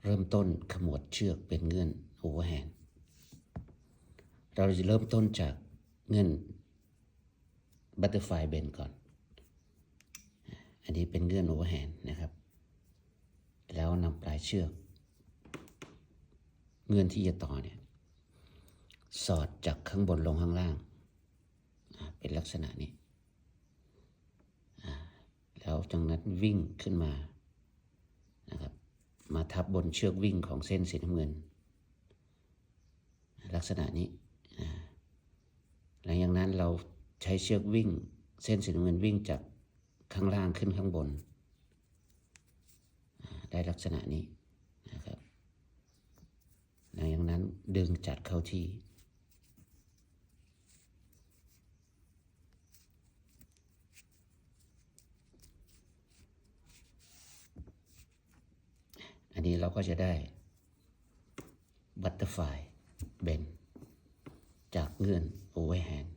ເລີ່ມຕົ້ນຂະໝວດເຊືອກເປັນເງື່ອນ overhand. ເຮົາຈະເລີ່ມຕົ້ນຈາກເງື່ອນ butterfly bend ກ່ອນ. ອັນນີ້ເປັນເງື່ອນ overhand ນະຄັບ. ແລ້ວນຳປາຍເຊືອກ ເງື່ອນທີ່ຈະຕໍ່ເນຍ ສອດຈາກຂ້າງບົນລົງຂ້າງລ່າງ ອາ ເປັນລັກສະນະນີ້ ອາ ແລ້ວຈັ່ງນັ້ນວິ່ງຂຶ້ນມານະຄັບ ມາທັບບົນເຊືອກວິ່ງຂອງເສັ້ນສີນ້ຳເງິນ ລັກສະນະນີ້ ອາ ຫຼັງຈາກນັ້ນເຮົາໃຊ້ເຊືອກວິ່ງ ເສັ້ນສີນ້ຳເງິນວິ່ງຈາກຂ້າງລ່າງຂຶ້ນຂ້າງບົນ ອາ ໄດ້ລັກສະນະນີ້ນະຄັບ. ຫຼັງຈາກນັ້ນດຶງຈັດເຂົ້າທີ່ ອັນນີ້ເຮົາກໍຈະໄດ້ butterfly bend ຈາກເງື່ອນ overhand